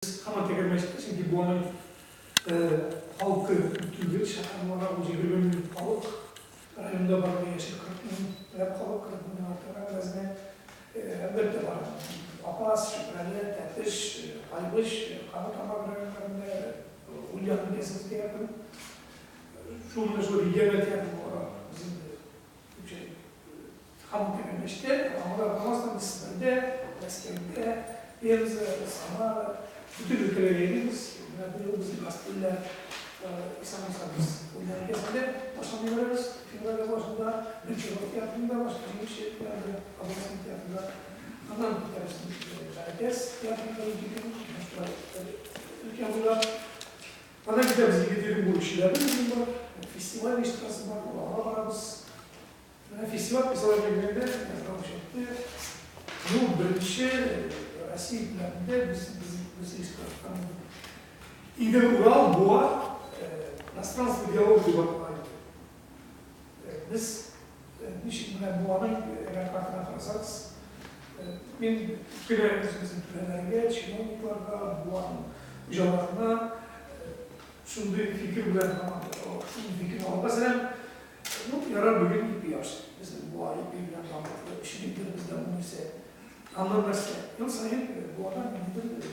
Һаман тәгәрмәчтә, чөнки Буаның халкы күп түгел, шәһәр буларак ул 20 мең халык, районда барлыгы яши 40 меңләп халык, 40 меңнән артыграк бераз генә. Әлбәттә, бар Апас, Чүпрәле, Тәтеш, Кайбыч, Кама Тамагы районнарында, Ульян өлкәсенеке якын. Шул менә шул региональ театр буларак без инде күпчелек Һәм тәгәрмәчтә, аңа да карамастан, без Себердә, Мәскәүдә, Пенза, Самара, бөтен өлкәләргә йөрибез. Менә быел безнең гастрольләр, исән-сау без Ульян өлкәсендә башлап җибәрәбез, февраль башында, Гончаров театрында башлап җиңүче театры, Областной театрында. Аннан китәбез Бәләкәс театрында ике көн, менә шулай өлкә буйлап. Аннан китәбез Екатеринбург, Чиләбе безнең бар, фестиваль оештырасы бар, аларга барабыз. Менә фестиваль кысаларына килгәндә, язган чыкты. Ну, беренче Россия күләмендә без оештырган Идел-Урал, Буа пространство диалог дип атала иде. Без ничек менә Буаның әгәр картына карасагыз, мин күп кенә үзебезнең түрәләргә, чиновникларга, Буаның хуҗаларына шундый фикер белән һаман шундый фикерне алга сөрәм. Ну, ярар, бүген ипи аш. Безнең Буа ипи белән данлыклы. Өчен бездә бу нәрсә. Аннан нәрсә? Ел саен Буада ниндидер,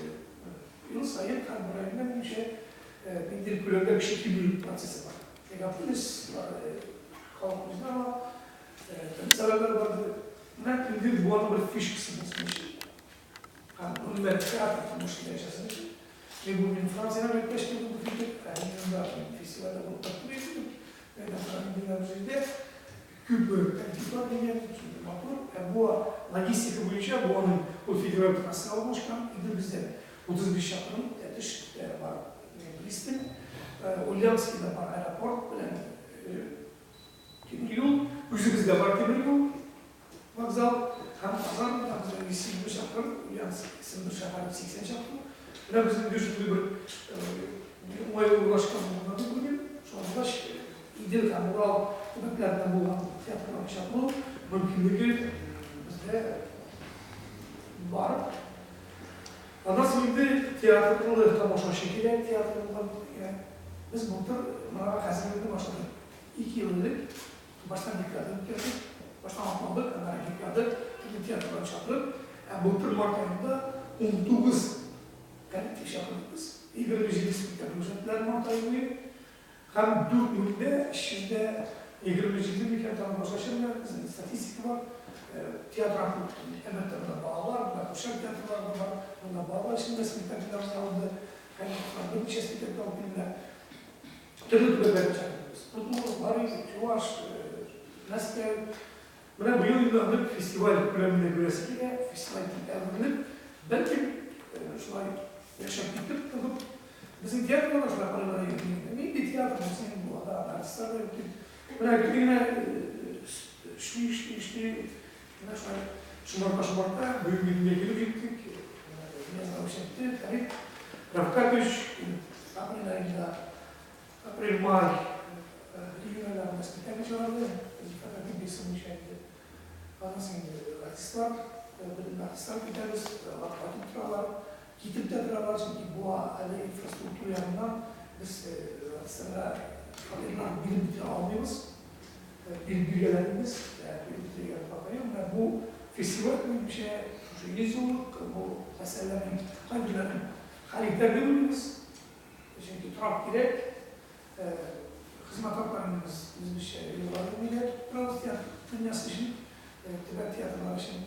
ел саен һәрбер районда, минемчә, ниндидер күләмдә кеше кимү процессы бар. Мегаполислар халык үзенә ала, төрле сәбәпләр бардыр. Менә инде Буаның бер фишкасы булсын өчен һәм гомумән театр тормышында яшәсен өчен, мин бу мин Франциядән кайткач килде бу фикер, ә мин монда фестивальдә булып кайттым инде. Җирдә күпме коллективлар дигән, шундый матур. Ә Буа логистика буенча Буаның ул федераль трассага урнашкан. Инде бездә 35 чакрым Тәтештә бар пристань, Ульяновскида бар аэропорт белән тимер юл, үзебездә бар тимер юл, вокзал һәм Казан безнең 120 чакрым, Ульяновск, Сембер шәһәре 80 чакрым. Менә безнең дә шундый бер уңайлы урнашкан урында дип уйлыйм. Шуңа булгач, Идел һәм Урал төбәкләреннән булган театрларны чакыру мөмкинлеге бездә бар. Аннан соң инде театрлы тамашачы кирәк, театр булган. Без былтыр моңа хәзерлекне башладык. 2 ел элек баштан декада үткәрдек. Баштан атналык, аннары декада, төрле театрларны чакырып, ә былтыр март аенда 19 коллектив чакырдык без. 27 спектакль күрсәттеләр март ае буе. Һәм 4327 микән тамашачы белән безнең статистика бар. Театр әлбәттә, монда балалар, монда курчак театрлары да бар, монда балалар өчен дә спектакльләр уйналды. Һәм берничә спектакль алып килделәр. Төрле төбәкләрдән чакырдык. Удмурт, Мари, Чуваш, Мәскәү. Менә быел инде аны фестиваль күләмендә күрәсе килә, фестиваль итеп әверелеп, бәлкем, шулай яшәп китеп торып, безнең театрда да шулай карыйлар иде. Нинди театр бу синең бу, анда артистлар да юк дип. Менә гел генә эшли, эшли, эшли, менә шулай шомарта-шомарта бүгенге көнгә килеп җиттек. Нияз Галимшәтте, Фәрит Рафкатович апрель аенда, апрель-май, июнь айларында спектакль чыгарды, Зөлфәт Хәким пьеса буенча инде. Аннан соң инде артистлар, белемле артистлар көтәбез, алар кайтып торалар, китеп тә торалар, чөнки Буа әле инфраструктура ягыннан без артистларга фатирлар биреп бетерә алмыйбыз. Биреп биргәләр без, биреп бетерергә пока юк. Менә бу фестиваль, минемчә, шушы 100 еллык бу мәсьәләләрнең кайберләрен хәл итәр дип уйлыйбыз. Чөнки торак кирәк. Хезмәт хакларын без үзебезчә югары деңгәйдә тотып торабыз театр дөньясы өчен, төбәк театрлары өчен.